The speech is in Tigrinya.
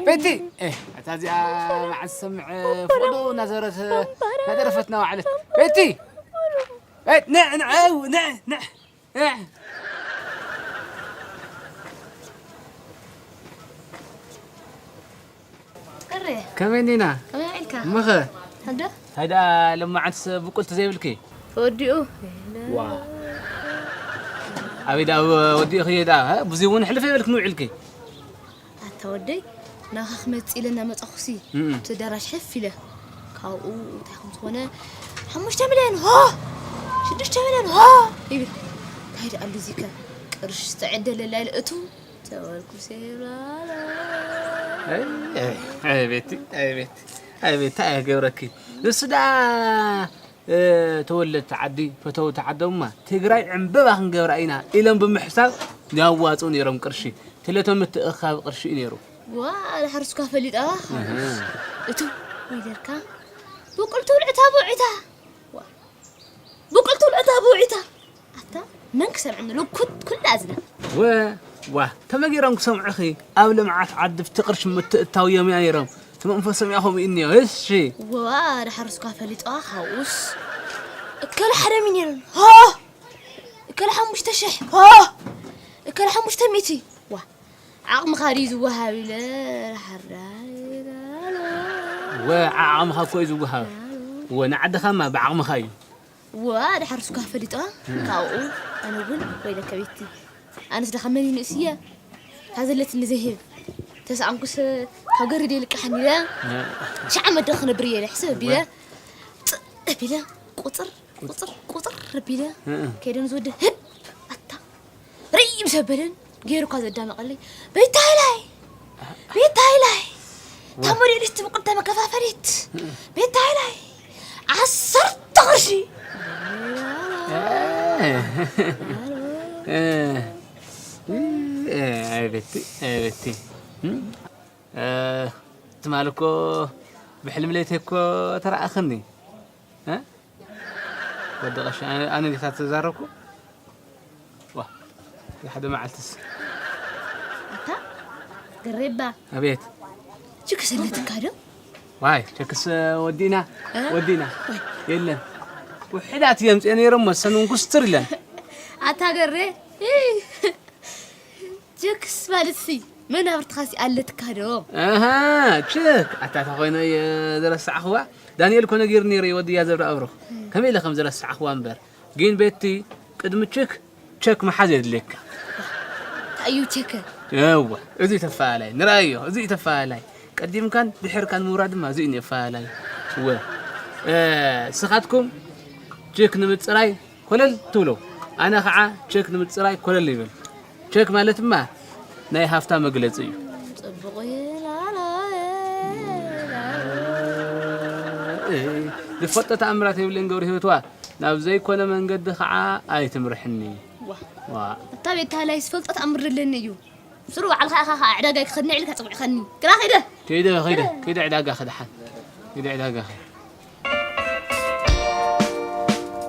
ቤቲ፣ እታ እዚኣ መዓስ ሰምዐ ፍቕዶ እናዘረት እናደረፈትና ዋዕለት። ቤቲ፣ ቤት፣ ንዕ፣ ንዕ፣ ንዕ፣ ንዕ፣ ንዕ። ቅሬ፣ ከመይ ኒና? ከመይ ውዒልካ? እምኸ? ሓደ? እንታይ ደኣ ሎማዓንትስ ብቁልቲ ዘይብልኪ? ተወዲኡ። ዋ። ኣበይ ደኣ ወዲእኺ ደኣ? እ? ብዙይ እውን ሕልፍ የበልክን ውዒልኪ? ኣታ ወደይ፣ ናኻ ክመጽእ ኢለ እናመጻኹሲ፣ እም። እቲ ኣዳራሽ ሕፍ ኢለ። ካብኡ እንታይ ከም ዝኾነ፣ ሓሙሽተ ሚልዮን፣ ሆ! ሽዱሽተ ሚልዮን፣ ሆ! ይብል። እንታይ ደኣ ኣሉ እዚከ? ቅርሺ ዝተዕደለላ ኢለ እቱ ተበልኩ ሴብራላ። ኣይ፣ ኣይ፣ ኣይ ቤቲ፣ ኣይ ቤቲ፣ ኣይ ቤቲ፣ እንታይ እየ ክገብረኪ? ንሱ ደኣ፣ እ፣ ተወለድቲ ዓዲ፣ ፈተውቲ ዓዶምማ፣ ትግራይ ዕምበባ ክንገብራ ኢና ኢሎም ብምሕሳብ ያዋፅኡ ነይሮም ቅርሺ። ትለቶም ምትእኽኻብ ቅርሺ እዩ ነይሩ። ዋ፣ ድሓር እሱካ ፈሊጣ። እህ። እቱ፣ ወይለርካ፣ ብቁል ትውልዕታ ብውዒታ። ዋ። ብቁል ትውልዕታ ብውዒታ። ኣታ መን ክሰምዐኒ ኣሎ? ኩት-፣ ኩላ እዝና። ወ-፣ ዋ፣ ተመጊሮም ክሰምዑኺ። ኣብ ልምዓት ዓዲ ብቲ ቅርሺ ምትእታው እዮም እያ ነይሮም። እቲ መንፈሶም እያ ከምኡ እዩ እኒኦ። እሺ። ዋ፣ ድሓር እስኳ ፈሊጦ ካብኡስ። እከለ ሓደ ሚልዮን። ሆ! እከለ ሓሙሽተ ሽሕ። ሆ! እከለ ሓሙሽተ ሚእቲ። ዋ፣ ዓቕምኻ ድዩ ዝወሃብ ኢለ ሓራይ። ወ-፣ ዓቕምኻ እኮ እዩ ዝወሃብ። ወ-፣ ንዓድኻማ ብዓቕምኻ እዩ። ዋ፣ ድሓር ስኳ ፈሊጦ፣ ካብኡ ኣነ እውን ወይለከ ቤቲ። ኣነስ ደኻ መን እዩ ንእስየ? እታ ዘለትኒ ዘይህብ። ተሰኣንኩስ ካብ ገሪደ ይልቅሓኒ ኢለ። እ። ሽዓ መድረኽ ክነብር እየ ኢለ ሕስብ ኣቢለ። ወ- ጽእ ኣቢለ፣ ቁጽር፣ ቁጽር፣ ቁጽር ኣቢለ። እ። ከይደን ዝወደ ህብ ኣታ። ርይ ምስ ኣበለን ገይሩ እኳ ዘዳመቐለይ። ቤታይላይ! ቤታይላይ! እታ ሞዴሊስት ብቁልተ መከፋፈሊት! ቤታይላይ! ዓሰርተ ቅርሺ! ኣይ ቤቲ፣ ኣይ ቤቲ። እ፣ ትማል እኮ ብሕልሚ ለይተ እኮ ተረኣኽኒ። እ? ወዲ ቀሺ፣ ኣነ፣ ኣነ ዲኻ ተዛረብኩ? ዋ፣ ሓደ መዓልትስ። ኣታ፣ ገሬባ። ኣቤት። ችክስ ኣለትካ ዶ? ዋይ፣ ቸክስ ወዲና፣ እ? ወዲና። ወይ። የለን። ውሕዳት እዮም ጽኤ ነይሮም መሰኑን ኩስትር ኢለን። ኣታ ገሬ፣ እ፣ ቸክስ ማለትሲ መናብርትኻሲ ኣለትካ ዶ? ኣሃ፣ ችክ። ኣታ፣ እታ ኮይነ እየ ዝረሳዕኽዋ። ዳንኤል እኮ ነጊሩ ነይሩ፣ ወድያ ዘብረ ኣብሩኽ። ከመይ ኢለ ከም ዝረሳዕኽዋ እምበር። ግን ቤቲ፣ ቅድሚ ችክ፣ ቸክ ምሓዝ የድልየካ። እንታይ እዩ ቸክ? እወ፣ እዚ ተፈላለይ። ንርኣዮ፣ እዚ እዩ ተፈላለይ። ቀዲምካን ድሕርካን ምውራድ ድማ እዚ እዩ ተፈላለይ። እወ። እ፣ ስኻትኩም ችክ ንምጽራይ ኮለል ትብሉ። ኣነ ኸዓ ቸክ ንምጽራይ ኮለል ይብል። ቸክ ማለት ድማ ናይ ሃፍታ መግለጺ እዩ። ጽቡቕ እዩ፣ ላላ፣ ላላ። እ፣ ዝፈልጦ ተኣምራት የብለይን ገብረ ህይወትዋ፣ ናብ ዘይኮነ መንገዲ ኸዓ ኣይትምርሕኒ። ዋ። ዋ። እታ ቤት ታህላይ ዝፈልጦ ተኣምር ዘለኒ እዩ። ስሩ ባዕልኻ ኢኻ ኸዓ ዕዳጋ ክኸድኒ ኢልካ ጽውዕኸኒ። ግራ ኸይደ። ከይደ፣ ከይደ፣ ከይደ ዕዳጋ ኸድሓን። ከይደ ዕዳጋ ኸ-፣